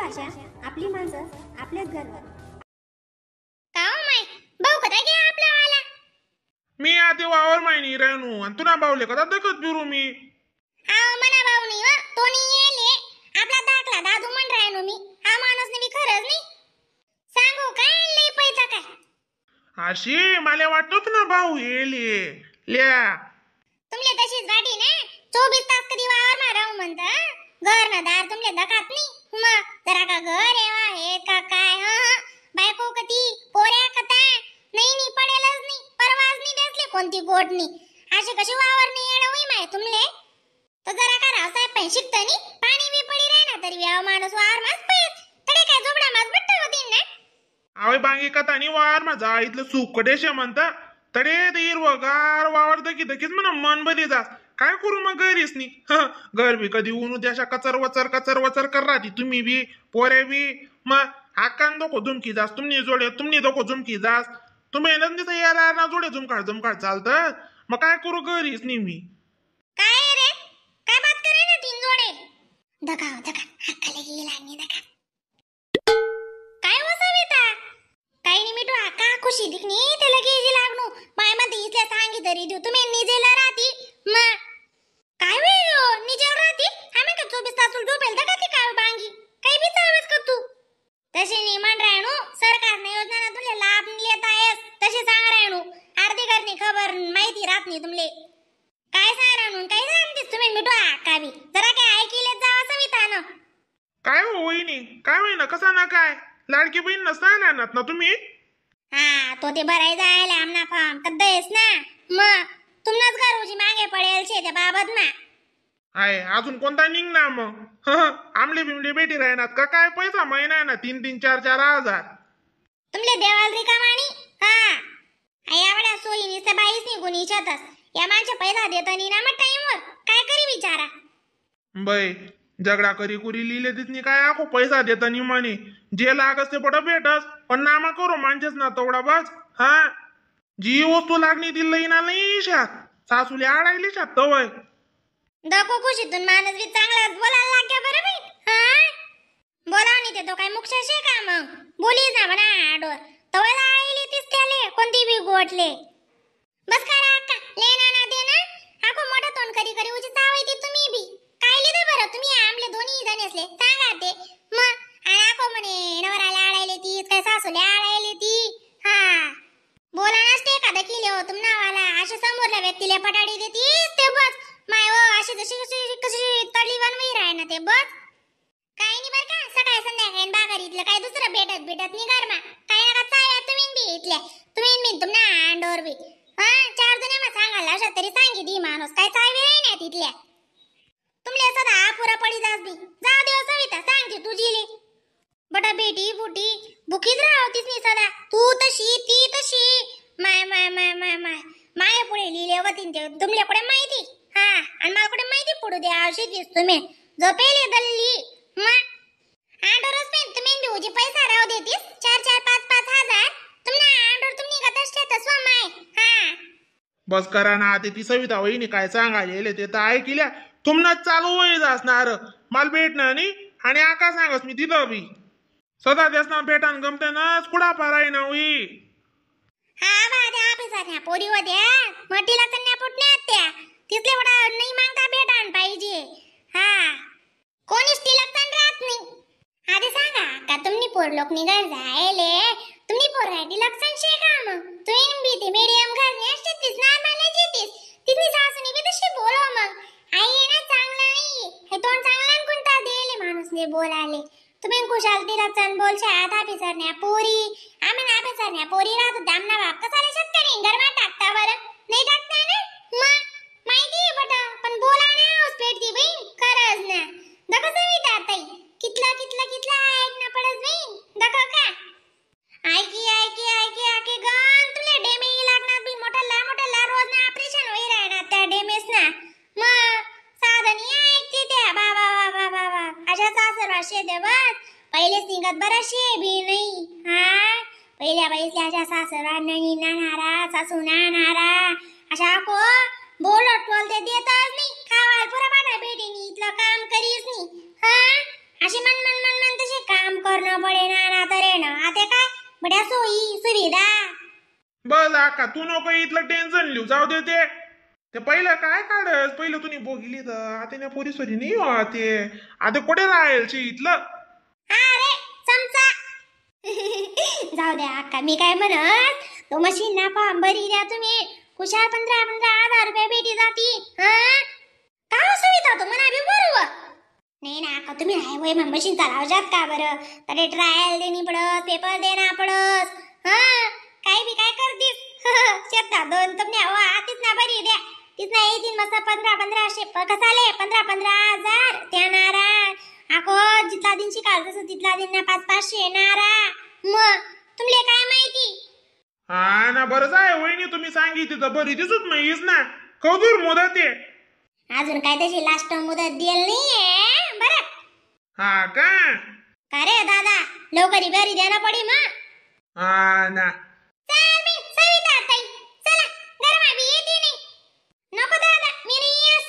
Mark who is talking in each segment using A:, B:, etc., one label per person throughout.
A: भाषा, आपली माणसं, आपल्याच घरवर.
B: का हो माय भाऊ कदा घ्या आपला वाला?
C: मी आते वावर मायनी रेणू आणि तुला बावले कदा दखत फिरू मी.
B: आव मना भाऊ नाही व तो नाही येले आपला दाखला दादू म्हण राहिनो मी. हा माणूस नाही खरंच नाही सांगू काय लई पैसा काय.
C: अशी मला वाटत ना भाऊ येले ल्या.
B: तुमले तशीच वाटी ना 24 तास कधी वावर माराव म्हणत घर ना दार तुमले दखात नाही. मग जरा का घर येवा हे का काय ह बायको कधी पोऱ्या कथा नाही नाही पडेलच नाही परवाच नाही त्यासले कोणती गोट नाही. अशी कशी वावर नाही येणं होई माय तुमले. तर जरा का रावसाहेब पण शिकत नाही पाणी बी पडी राही ना तरी व्याव माणूस वावर मास पैस तडे काय झोपडा मास बट्ट होती ना.
C: आवय बांगी कथा आणि वावर माझा इथलं सुकडेशे म्हणता तडे हिरवगार वावर दकी दकीच म्हणा मन बरी जास काय करू मग घरीच नी. घर बी कधी ऊन उद्या अशा कचर वचर कचर वचर कर राहती तुम्ही बी पोरे बी. मग आकान दोको झुमकी जास तुम्ही जोडे तुम्ही दोको झुमकी जास तुम्ही नंदीचा यायला ना जोडे झुमकाड झुमकाड चालत. मग काय करू घरीच नी मी.
B: काय रे काय बात करे ना तीन जोडे दका दका हक्काला गेला आणि दका काय वसविता काही नाही मिठू आका खुशी दिखनी ते लगे जी लागणू माय म्हणते इथल्या सांगी तरी देऊ तुम्ही निजेला राहती. मग काय वे निजेला राहती आम्ही का 24 तास झोपेल दका ती काय बांगी काही बी चावेस का तू. तशी नाही म्हण राहणू सरकारने योजना ना तुले लाभ लेता आहेस तशी सांग राहणू अर्धी घरनी खबर माहिती राहत नाही तुमले. काय सांग राहणू काय सांगतेस तुम्ही मिठू आका बी जरा काय ऐकिले जावा सवितानं.
C: काय हो वहिनी काय होईना कसा ना काय लाडकी बहीण नसता ना ना तुम्ही.
B: हा तो ते भराय जायला आमना फॉर्म कद्दयस ना मग तुमनाच घरूची मागे पडेल शे त्या बाबत ना.
C: आहे अजून कोणता निघ ना मग आमले बिमले बेटी राहणार का काय पैसा महिना आहे ना 3 3 4 4 हजार
B: तुमले देवाल रिकामाणी. हा एवढ्या सोयी नुसत्या बाईच निघून इच्छातच या माणसं पैसा देत नाही ना मग टाइमवर काय करी बिचारा.
C: बाई झगडा करी कुरी लिहिले तिथनी काय आखो पैसा देत नाही म्हणे जे लागस ते पट भेटस पण नामा करू माणसेच ना तेवढा बस. हा जी वस्तू लागणी ती लई ना नाही शात सासूले आडायली शात तवय.
B: दाखव खुशीतून माणूस बी चांगलाच बोलायला लाग्या बरं बाई. हा बोलाव नाही ते तो काय मुक्षाशे का मग बोलीच ना म्हणा आडोर तवय आईली तीच त्याले कोणती बी गोटले. बस करा अक्का लेना ना देना आखो मोठा तोंड करी करी उची चावाय ती तुम्ही बी काय लिहिलं बरं तुम्ही आमले दोन्ही जण असले सांगा ते मग. आणि आखो म्हणे नवराला आडायले ती काय सासूले आडायले ती. हा बोला नसते एखादं केले हो तुम नावाला अशा समोरल्या व्यक्तीला पटाडी देतीस ते बस माय हो अशी जशी कशी कशी तडली बनवी राय ना ते बस. काय नाही बरं का सकाळी संध्याकाळी बागार इथलं काय दुसरं भेटत भेटत नाही घरमा काय नका चाया तुम्ही बी इथल्या तुम्ही बी तुमना अंडोर बी. हा 4 जण मग सांगायला अशा तरी सांगी दी माणूस काय चावी नाही ना तिथल्या तुमले सदा पुरा पडी जास बी जा देव सविता सांगते तुझीले बटा बेटी बुटी भुकीच राहतीस नाही सदा तू तशी ती तशी माय माय माय माय माय माय पुढे लिहिले वतीन ते तुमले कुठे माहिती. हा आणि मला कुठे माहिती पडू दे आवशी तीस तुम्ही झोपेले दल्ली मग आंडोरच पेन तुम्ही बी उजी पैसा राहू देतीस 4 4 5 5 हजार तुमना आंडोर तुम्ही गतच ठेतस व माय. हा
C: बस करा ना आता ती सविता वहिनी काय सांगायला ते तर ऐकिल्या तुमना चालू होईल असणार मला भेटणार नाही आणि आका सांगस मी तिथं बी सदा त्यास ना भेटान गमते ना कुडा पाराय ना होई.
B: हा बा त्या ऑफिसात पोरी होत्या मटीला कन्या पुटण्या त्या तिथले वडा नाही मागता भेटान पाहिजे. हा कोणीच तिला राहत नाही. आधी सांगा का तुम्ही पोर लोक निघाल जायले तुम्ही पोर आहे टिलक्षण शे का मग तुम्ही बी ते मीडियम घर असते तीस नॉर्मल जीतीस तिथनी सासूनी बी तशी बोलो मग आई ना चांगला नाही हे तोंड चांगला कोणता देले माणूस ने बोलाले तुम्ही कुशाल तिला बोलशा आता ऑफिसरण्या पोरी आम्ही ऑफिसरण्या पोरी राहतो दामना बाप कसाले शक्य नाही गरमा टाकता बरं नाही टाकता ना मग माहिती आहे बट पण बोला ना पेटती बहीण खरंच ना दखा सविता ताई कितला कितला कितला ऐक ना पडस बहीण दखा का ऐकी ऐकी ऐकी ऐकी गण तुले डेमे लागणार बी मोठा ला मोठा ला रोज ना ऑपरेशन होई राहणार त्या डेमेस ना मग साधनी ऐकते त्या बाबा बाबा बाबा अशा सासर वाशे दे बस पहिले सिंगत बरं शे बी नाही. हा पहिल्या बाईसल्या अशा सासरा नाही नाणारा सासू नाणारा अशा को बोलत बोलते देतच नाही खावाल पुरा बाटा बेटीनी इथलं काम करीस नाही. हा अशी मन मन मन मन तसे काम दा.
C: बस आका तू नको इथलं टेन्शन लिहू, जाऊ दे ते. ते पहिलं काय काढस, पहिलं तुम्ही बोगिली तर आता ना पोरी सोरी नाही हो ते आता कुठे राहील इथलं.
B: हा रे चमचा. जाऊ द्या अक्का, मी काय म्हणत तो मशीन ना फॉर्म भरी द्या तुम्ही, कुशाल 15-15 हजार रुपये भेटी जाती. हा का हो सविता तो म्हणा बी बरोबर नाही ना अक्का, तुम्ही आहे वय मग मशीन चालावजात का बरं, तरी ट्रायल देणी पडत, पेपर देणार पडत, हा काय बी काय करतीस. शेतात दोन तुमने हो आतीच ना भरी द्या, तीच ना येतील मस्त 15-15 कसाले 15-15 हजार त्या नारा आको जितला दिन शिकाल तसं तितला दिन ना 5-500 नारा. मग तुमले काय माहिती.
C: हा ना बरं जाय वहिनी, तुम्ही सांगितली तर बरी दिसत नाहीच ना, कौदूर मुदत आहे
B: अजून काय त्याची लास्ट मुदत दिल नाहीये बरं.
C: हा का
B: का रे दादा लवकर बरी द्या ना पडी मग.
C: हा ना
B: चल मी सविता ताई चला गरमा बी येते नाही. नको दादा मी नाही येस.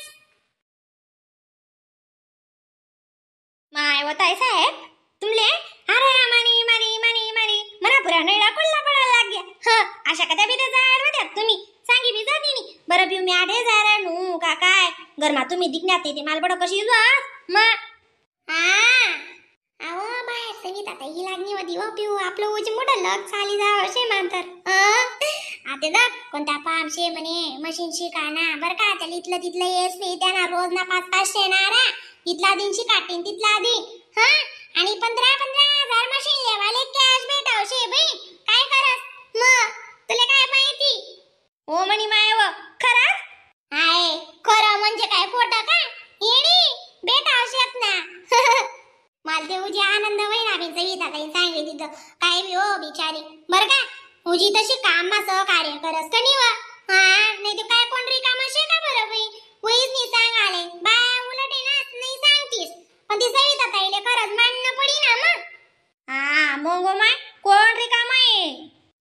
B: माय वताय साहेब तुमले अरे मानी मानी मानी मानी मना पुरा नैडा कुल्ला पडायला लाग्या. ह अशा कद्या बी ते जायला होत्या तुम्ही सांगी बी जाती नी बरं पिऊ मी आठे जायला नू का काय गरमा तुम्ही दिखण्यात येते माल बडो कशी जात मग. हा अहो बाहेर सविता ताई लागणी होती हो पिऊ आपलं उजी मोठं लग चाली जावं असे मानतर. आता दख कोणता पाम शे म्हणे मशीन शिका ना बरं का, त्याला इथलं तिथलं येस नाही त्यांना रोज ना 5-500 नारा इथला दिन शिकाटीन तिथला दिन. हा आणि 15-15 हजार मशीन लेवाले कॅश भेटावशे बाई, काय करस मग तुला काय माहिती. ओ म्हणी माय व खरंच आहे खरं म्हणजे काय खोटं का येणी भेटावशेत ना. मला ते उजी आनंद होईना बी सविता ताई सांगितली तिथं काय बी हो बिचारी बरं का, उजी तशी कामा सहकार्य करस का नाही व. हा नाही तर काय कोण रिकामं शे का बरं बाई, वहीच नाही सांगाले बाय उलट आहे ना नाही सांगतीस, पण ती सविता ताईले खरंच मानणं पडी ना मग. हा मग माय कोण रिकामं आहे.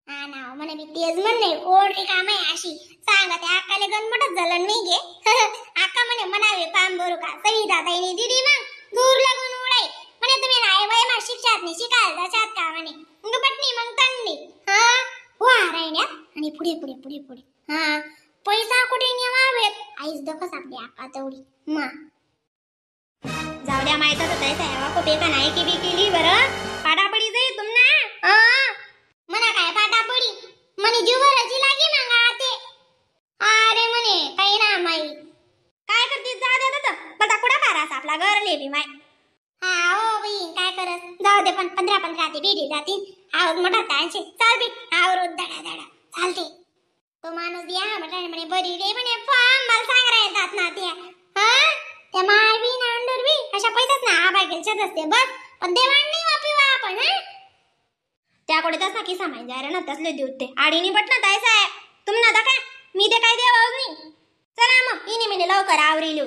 B: हा ना म्हणे मी तेच म्हणणे कोण रिकामं आहे अशी सांगा त्या अक्काले गणमटच झालं नाही गे. अक्का म्हणे म्हणावे पाम भरू का सविता ताईने दिदी मग दूर लागून उडाई म्हणे तुम्ही नाही वय मा शिक्षात नाही शिकायला जाशात का म्हणे मग पटणी मग तणली. हा हो राहिण्यात आणि पुढे पुढे पुढे पुढे हा पैसा कुठे नेवावेत आईच दखस आपली आका तेवढी मा जाऊ द्या माहित होतं ताई साहेबा खूप एका नाही की बी केली बरं पाडापडी जाई तुमना. म्हणा काय पाडापडी म्हणे जीवभराची लागी मग आते. अरे म्हणे काही ना माई काय करते जा द्या तर बटा कुडा कारास आपला घर लेबी माय. हा हो बाई काय करस जाऊ दे पण 15-15 ते भेटी जातील आवाज मोठा त्यांचे चाल बी आवरून धडा धडा चालते. तो माणूस या म्हटलं म्हणे बरी रे म्हणे फॉर्म मला सांग राहतात ना त्या. हा त्या माय बी ना अंडर बी अशा पैसाच ना आबा गेलच्यात असते बस पण देवाण नाही वापी वा आपण. हा त्याकडे तसा की सामान जायला ना तसले देऊ ते आडीनी पटना ताई साहेब तुमना दाखा मी ते काय देवाच नाही. चला मग इनी मिनी लवकर आवरी लिहू.